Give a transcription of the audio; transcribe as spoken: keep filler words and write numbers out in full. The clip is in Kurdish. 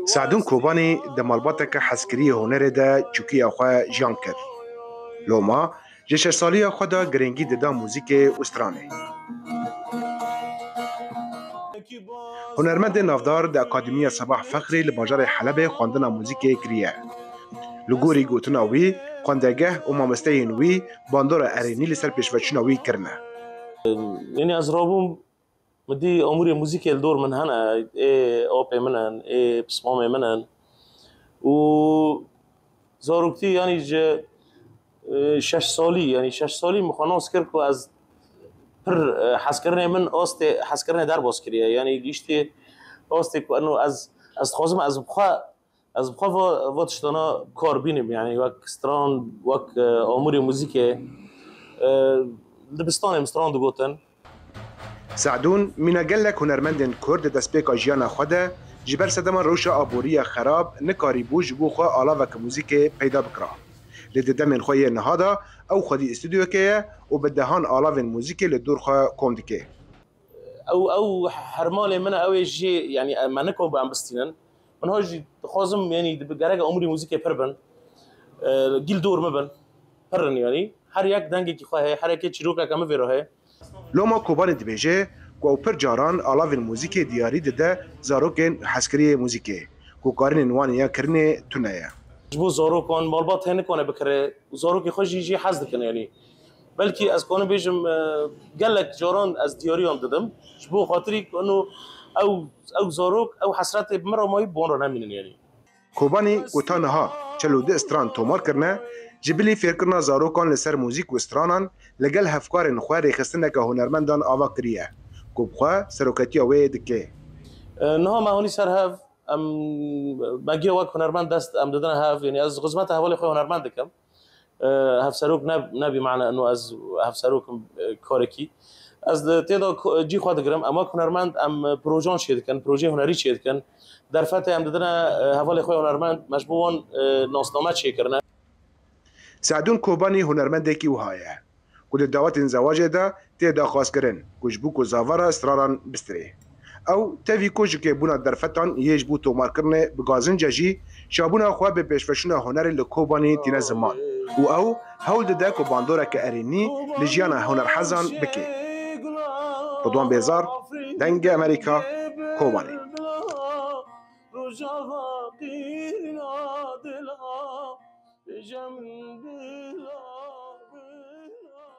Sadûn Kobanî di malbateke hezkiriyê hunerê de çûkiya xwe jiyan kir. Loma ji şeş saliya xwe de girîngî dida muzîkê û stranê. Hunermendê navdar di Akademiya Sebah Fexrî li bajarê Helebê xwendina muzîkê kiriye. Li gorî gotina wî, xwendegeh û mamosteyên wî bandora erênî li ser pêşveçûna wî kirine. Yanî ez rabûm, min dî amûrê muzîkê li dor min hene, ê apê min in, ê pismamê min in. Û zaroktî, yanî ji, e, şeş salî, yanî şeş salî min xwe nas kir ku ez pir, e, hezkirinê min astê hezkirinê derbas kiriye. Yanî gihîştê astê ku eno ez, ez dixwazim ez bi xwe, ez bi xwe va, va tiştana kar bînim. Yanî wek stran, wek, e, amûrê muzîkê, e, dibistanê min stran digotin. Sadûn mîna gelek hunermendên Kurd di destpêka jiyana xwe de ji ber sedema rewşa aboriya xerab nikarîbû ji bo xwe alaveke muzîkê peyda bikira. Lê di demên xwe yê niha de ew xwedî stûdyoyekê ye û bi dehan alavên muzîkê li dor xwe kom dike. Ew, ew hermalê min e, ew ê jê, yanî, em, me nikon bi em bistînin. Min ha jî dixwazim, yanî, dibe gerek amûrê muzîkê pir bin. E, gîl dor min bin. Pir in, yanî. Her yek dengekî xwe heye, her yekê çîrokeke min vê re heye. Loma Kobanî dibêje ku ew pir caran alavên muzîkê diyarî dide zarokên hezkiriyê muzîkê, ku karînên wan ya kirinê tune ye. Ji bo zarokan malbat hê nikane bikire û zarokê xwe jî jê hez dikin, yanî. Belkî ez kanim bêjim, e, gelek caran ez diyariyan didim. Ji bo xatirî ku eno ew, ew zarok, ew hesretê bi min re mayî bi wan re nemînin, yanî. Kobanî ku ta niha çil û du stran tomar kirine, ji bilî fêrkirina zarokan li ser muzîk û stranan li gel hevkarên xwe rêxistineke hunermendan ava kiriye, ku bi xwe seroketiya wê dike. E, niha me hanî ser hev, em, me giya wek hunermend dest em didine hev, yanî ez xizmeta hevalê xwe hunermend dikim. E, hevserok ne, nebî mane eno ez hevserok im, e, karekî. Ez di tê de ko-, cî xwe digirim. Em wek hunermend em projan çê dikin, projeyê hunerî çê dikin. Derfetê em didine, e, hevalê xwe hunermend, me ji bo wan, e, nasname çêkirine. Sadûn Kobanî hunermendekî wiha ye, ku di dawetên zewacê de tê daxwazkirin, ku ji bo ku zavara straran bistirê. Ew tevî ku ji kêmbûna derfetan yê ji bo tomarkirinê bi gazince jî çabûna xwe bi pêşveçûna hunerê li Kobanî tîne ziman û ew hewl dide ku bandoreke erênî li jiyana hunerhezan bike. Ridwan Bêzar, Dengê Amerîka, Kobanî.